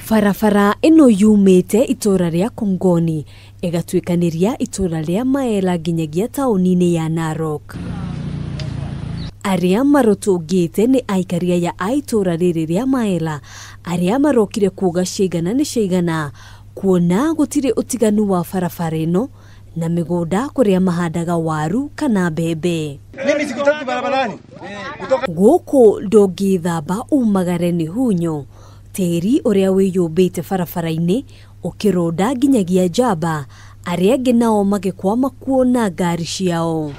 Barabara ĩno yumĩte itũra rĩa Kongoni ĩgatuĩkanĩria itũra rĩa Maela nginyagia taũni-inĩ ya Narok. Arĩa marũtũngĩte nĩ aikari aya a itũra rĩrĩ rĩa Maela arĩa marokire kuuga ciaigana nĩ ciaigana kuona gũtirĩ ũtiganu wa barabara ĩno na mĩgũnda kũrĩa mahandaga waru kana mbembe. Mimi sikutaki barabarani. Gũkũ ndũngĩthamba umagare nĩ hunyo tĩri ũrĩa wĩyũmbĩte barabara-inĩ ũkĩrũnda nginyagia njamba arĩa angĩ nao magĩkwama kuona ngari ciao.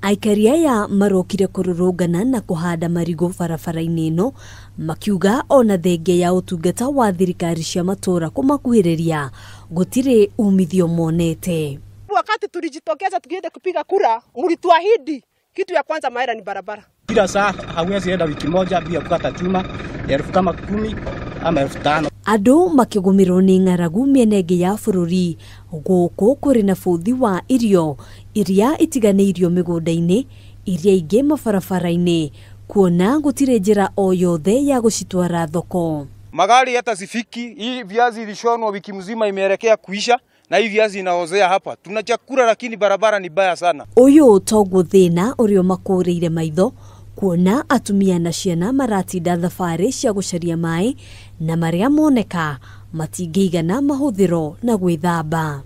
Aikari aya marokire kũrũrũngana na kũhanda marigũ barabara-inĩ ĩno makiuga ona thengia ya ũtungata wa thirikari cia matũra kũmakuhĩrĩria gũtirĩ umithio monete. Wakati tulijitokeza tukienda kupiga kura, mlituahidi kitu ya kwanza Maela ni barabara. Kila saa hauwezi enda wiki moja bila kukata chuma 10,000 kama ama 5,000. Andũ makĩgũmĩrwo nĩ ng'aragu mĩena ĩngĩ ya bũrũri gũkũ kũrĩ na bũthi wa irio iria itiganĩirio mĩgũnda-inĩ iria ingĩ mabarabara-inĩ kuona gũtirĩ njĩra o yothe ya gũcitwara thoko. Magari hata sifiki, hii viazi ilishonwa wiki mzima imeelekea kuisha na hii viazi inaozea hapa. Tuna chakula lakini barabara ni baya sana. Ũyũ toguo thĩna ũrĩa ũmakũrĩire maitho kuona atumia na ciana maratinda thabarĩ cia gũcaria maĩ na marĩa moneka matingĩigana mahũthĩro na gwĩthamba.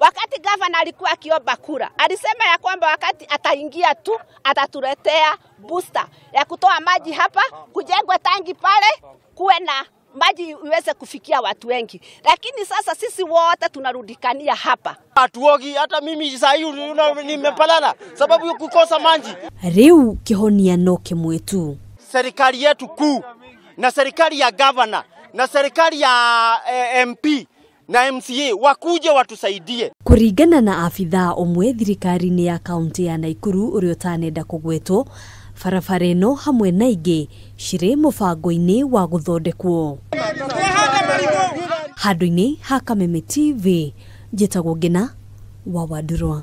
Wakati gavana alikuwa akiomba kura, alisema ya kwamba wakati ataingia tu atatuletea booster ya kutoa maji hapa, kujengwe tangi pale, kuwe na maji iweze kufikia watu wengi. Lakini sasa sisi wote tunarudikania hapa. Hatuogi, hata mimi saa hii nimepalala sababu kukosa maji. Rĩu kĩhonia no kĩmwe tu. Serikali yetu kuu na serikali ya governor na serikali ya MP na MCA wakuje watusaidie. Kũringana na abithaa ũmwe thirikari-inĩ ya kaunti ya Naikuru ũrĩa ũtanenda kũgwetwo, barabara ĩno hamwe na ingĩ cirĩ mũbango-inĩ wa gũthondekwo. Handũ-inĩ ha Kameme TV, njĩtagwo Ngina wa Wandurwa.